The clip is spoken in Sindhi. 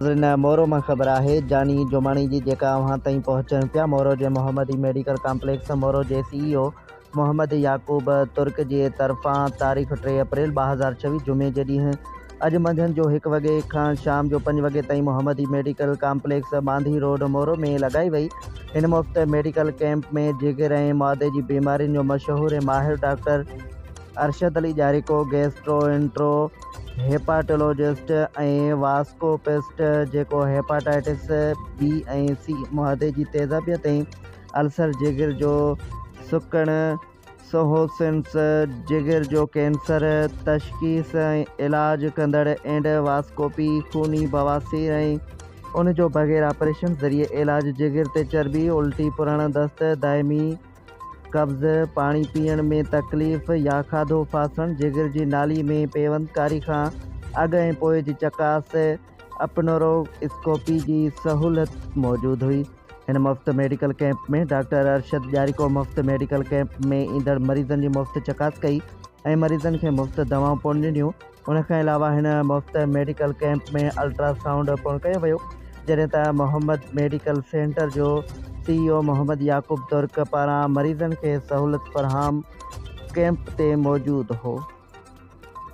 ناظرين مورو مان خبر آهي جاني جماڻي جي جيڪا اوهان تائين پهچايون پيا مورو جي محمدي ميڊيڪل ڪامپليڪس مورو جي سي اي او محمد يعقوب ترڪ جي طرفان تاريخ 3 اپريل 2026 جمعي جي ڏينهن اڄ منجهند جو هڪ وڳي کان شام جو پنج وڳي تائين Muhammadi medical complex Mandhi road Moro ۾ لڳائي وئي هن مفت ميڊيڪل ڪئمپ ۾ جگر ۽ معدي جي بيمارين جو مشهور ۽ ماهر doctor Arshad Ali Jariko gastroentero hepatologist ۽ واسڪوپسٽ جيڪو هيپاٽائٽس بي ۽ سي معدي جي تيزابيت ۽ السر جگر جو سڪڻ سوهوسنس جگر جو ڪينسر تشخيص ۽ علاج ڪندڙ اينڊ واسڪوپي خوني بواسير ۽ ان جو بغير آپريشن ذريعي علاج جگر تي چرٻي الٽي پرڻ دست دائمي قبض، پاڻي پيئڻ ۾ تڪليف يا کاڌو ڦاسڻ، جگر جي نالي ۾ پيوندڪاري کان اڳ ۽ پوء جي چڪاس، اپنورو اسڪوپي جي سهولت موجود هئي. هن مفت medical camp ۾ doctor Arshad Jariko مفت ميڊيڪل ڪئمپ ۾ ايندڙ مريضن جي مفت چڪاس ڪئي ۽ مريضن کي مفت دوائون پڻ ڏنيون. ان کان علاوه هن مفت ميڊيڪل ڪئمپ ۾ الٽرا سائونڊ پڻ ڪيو ويو جڏهن ته محمد ميڊيڪل سينٽر جو سي اي او محمد يعقوب ترڪ پاران مريضن کي سهولت فراهم ڪئمپ تي موجود هو.